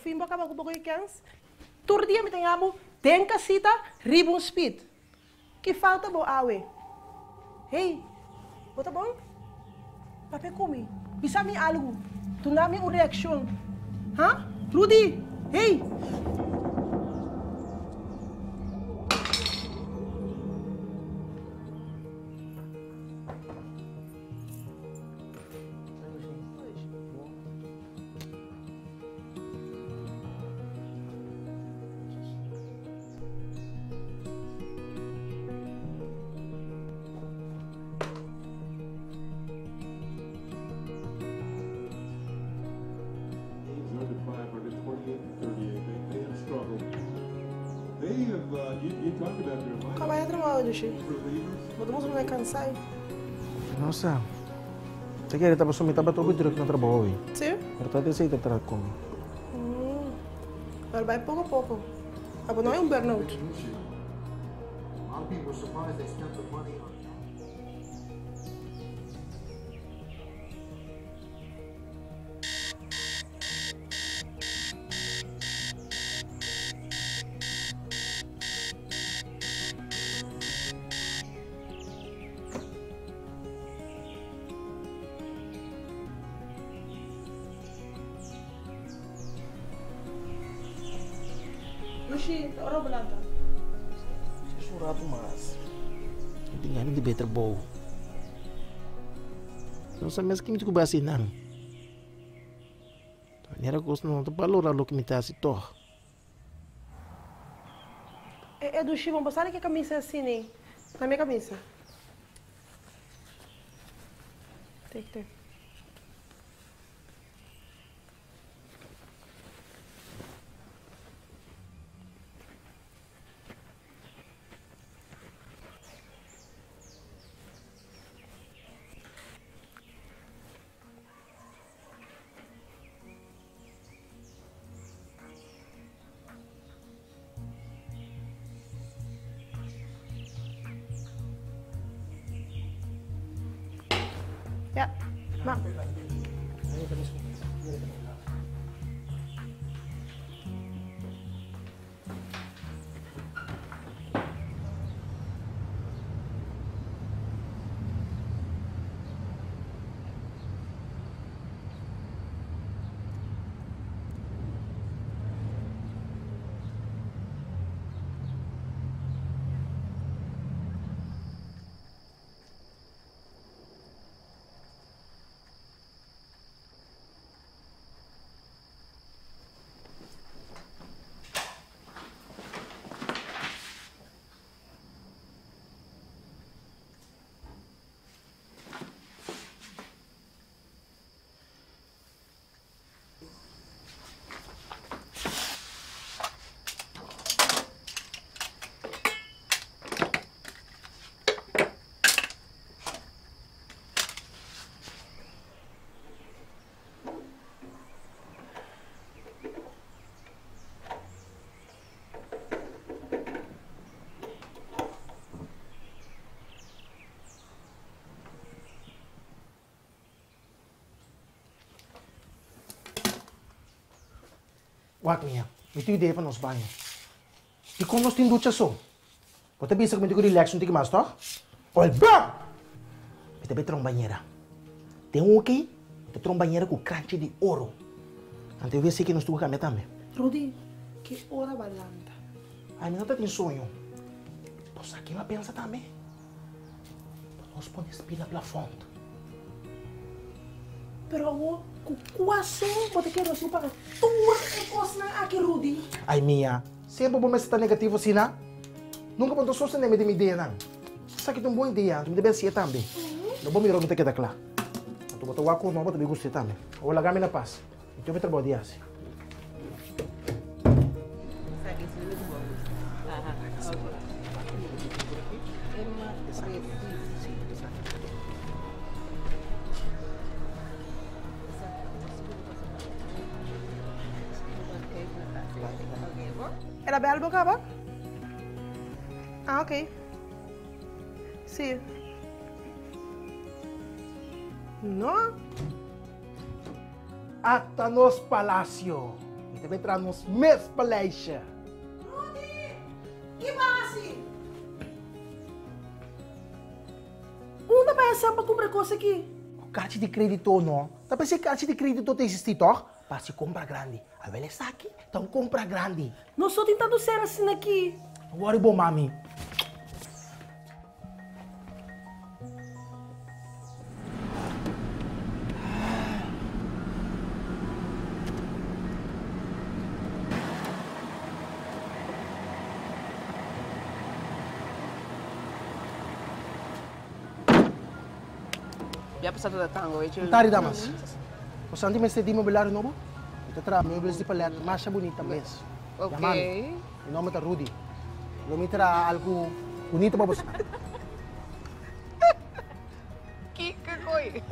fin bo a kaba ku bo koe kèns? Tur dia mi ta yamu den kasita riba un speed. Ki falta bo awe? Hey, bo ta bon? Papia ku mi. Bisa mi algu. Duna mi un reakshon. Ha? Rudy! Hey! Kaba e trabou Dushi. Bo ta mustra mi kansai. No sa. Ta kere ta pasobra mi tabata hopi druk na trabou awe. Si? Pero ta esei ta traha ku mi. Pero bai poko poko. Abo no hay un burnout. Lushi, ta ora bo lanta? Es un rato mas. Mi tin gana di bay trabou. No sa mes ki mi tin ku bay hasi nan. Manera kos no ta balora loke mi ta hasi tog. E e Dushi, bo sa di ke kamisa asini? Na mi kamisa. Take, take. Ja, ma. Wak mia, mi tin idea pa nos baño. Dikon nos tin ducha so? Bo ta bisa ku mi tin ku relax un tiki mas, tòg? Ol bam! Mi ta bai traha un bañera. Den un oké, mi ta traha un bañera ku kranchi di oro. Anto e wc ke nos tin ku kambia tambe. Rudy, ki ora bo a lanta? Ay, mi no ta tin soño. Bo sa ken a pensa tambe? Bo nos pone spil na plafond. Pero awor, ku kua sen bo ta kere nos tin paga tur e kosnan aki, Rudy? Ay, mia, semper bo mester ta negativo asina? Nunka bo no ta sostené mi den mi ideanan. Esaki ta un bon idea, anto mi ta bin hasié tambe. Lo bo mira ora mi ta keda kla. Anto bo ta wak ku no, bo ta bin gust'é tambe. Awor laga mi na pas. Mi tin hopi trabou di hasi. El a bel bo caba? Ah, ok. Sí. No. Ata nos palacio! Mi ta bai traha nos mes paleisje. Rudy! Ki bo a hasi? Unda bai a sa pa kumpra e kos aki? Ku karchi di kredito no. Ta p'esei karchi di kredito ta existi tòg? Pa hasi kompra grandi. Awel esaki ta un kompra grandi. Nos no tin tantu ser asina aki. No wòri bo mami. Ya pasa ta tango hecho. Tari damas. Bo santi mester di mobiliario nobo? Mi ta traha meubels di palet masha bunita mes. Yama mi. Mi nomber ta Rudy. Lo mi traha algu bunito pa boso. Kiko koy.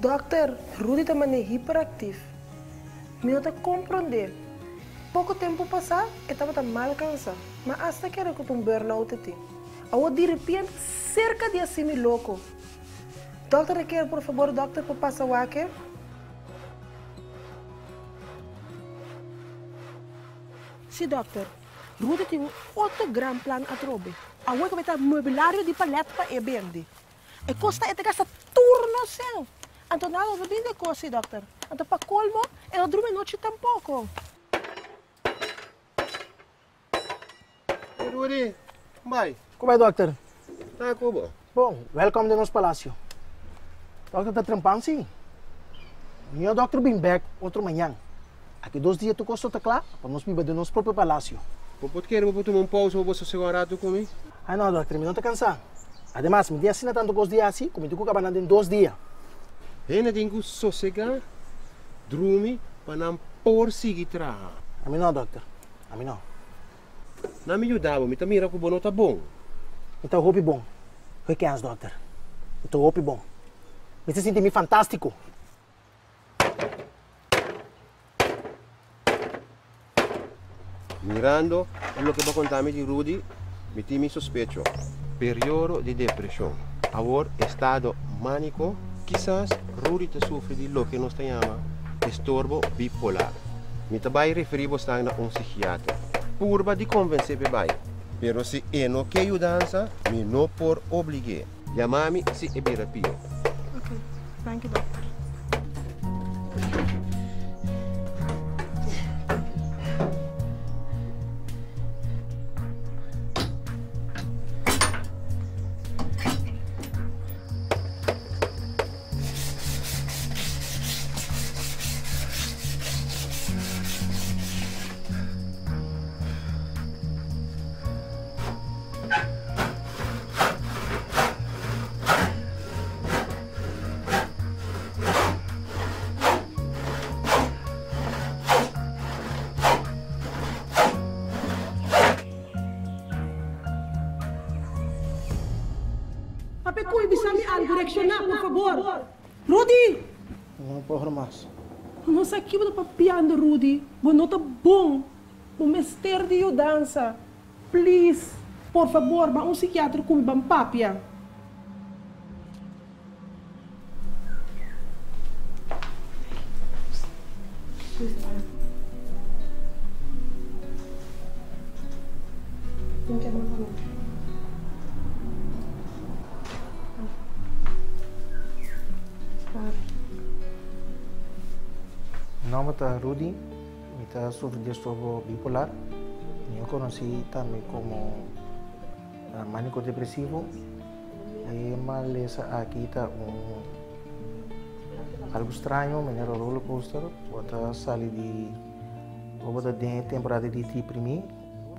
Dòkter, Rudy ta manera hiperaktif. Mi no ta komprondé. Poko tempu pasá e tabata mal kansá, ma asta kere ku ta un burnout e tin. Awor diripiente serka di hasi mi loko. Dòkter ta kere por fabor dòkter por pasa wak e? Sí dòkter, Rudy tin un otro gran plan atrobe. Awor ku ta mobilario di palet pa e bende. E kos ta e ta gasta tur nos sèn. Anto nada no ta bini di e kos ei, dòkter. Anto pa kolmo e no drumi anochi tampoko. Hey Rudy, kon bai? Kon bai dòkter? Ta ku bo? Bon, wèlkòm den nos palasio. Dòkter ta trempan si. Mió dòkter bin bèk otro mañan. Aki dos dia tur kos lo ta kla pa nos biba den nos propio palasio. Bo por kere bo por tuma un pousa pa bo sosegá un ratu ku mi? Ai no, dòkter, mi no ta kansá. Ademas, mi tin asina tantu kos di hasi ku mi tin ku kaba nan den dos dia. Hende tin ku sosegá, drumi pa nan por sigui traha. Ami no, dòkter. Ami no. Nan mi yuda bo, mi ta mira ku bo no ta bon. Mi ta hopi bon. Hoy kens, dòkter. Mi ta hopi bon. Mi ta sinti mi fantástiko. Mirando e loke bo konta mi di Rudy, mi tin mi sospecho. Periodo di depresion. Awor estado manico, kisas Rudy ta sufri di loke nos ta yama estorbo bipolar. Mi ta bai referi bosnan na un psikiater. Purba di konvensé p'e bai, pero si e no ke yudansa, mi no por oblig'é. Yama mi si e bira pio. Ok, danki dokter. Papia koe bisa mi algo, reakshoná por fabor. Rudy! No por mas. No sa ki bo ta papiando Rudy, bo no ta bon, bo mester di yudansa. Please, por fabor, ban un psikiatro ku mi ban papia. Mi nomber ta Rudy. Mi ta sufri di estorbo bipolar, mi a konosí tambe komo maniko depresivo. E malesa aki ta un algu straño, manera roller coaster, bo ta sali di, bo ta den e temporada di deprimí,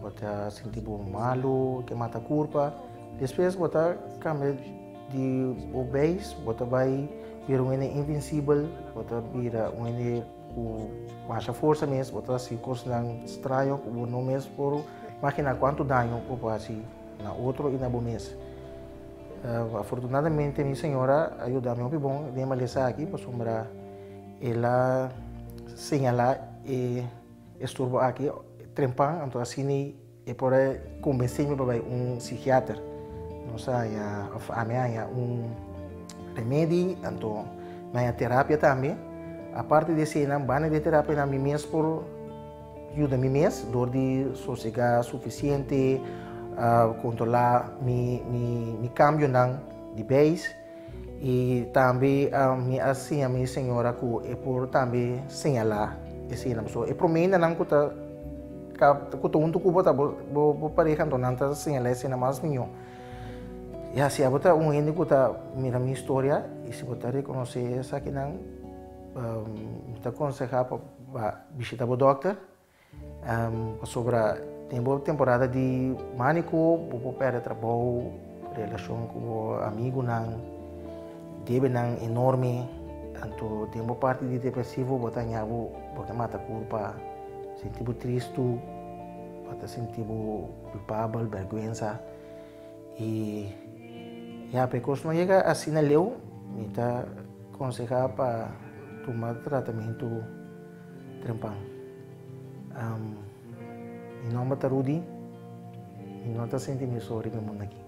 bo ta sinti bo malu, ke mata kurpa, despues bo ta kambia di bo beis, bo ta bai bira un hende invinsibel, bo ta bira un hende. Ku masha forsa mes bo ta hasi kosnan straño ku bo no mes por imaginá kuantu daño bo por hasi na otro i na bo mes. Afortunadamente mi señora a yuda mi hopi bon den e malesa aki pasobra El a señalá e esturbo aki trempan, anto asina e por a konbensé mi pa bai un psikiater. Nos a haña, òf ami a haña un remedi, anto mi a haña terapia tambe. Aparte di eseinan, banda di e terapianan mi mes por yuda mi mes dor di sosegá sufisiente, kontrolá mi mi kambionan di beis. I tambe mi a siña mi señora ku e por tambe señalá eseinan. Pasobra e promé hendenan ku ta ku ta huntu ku bo ta bo pareha, anto nan ta señalá eseinan mas mihó. Ya, si abo ta un hende ku ta mira mi historia i si bo ta rekonosé esakinan, mi ta konsehá pa bishita bo dòkter. Pasobra den bo temporada di manico bo por perde trabou, relacion cu bo amigunan, debenan enorme, anto den bo parti di depresivo bo ta haña bo bo ta mata curpa, sinti bo tristu, bo ta sinti bo culpabel, berguensa y ya pa e cos no yega asina leu mi ta conseha pa tuma tratamiento. Trempan. Mi nomber ta Rudy. Mi no ta sinti mi so riba e mundu aki.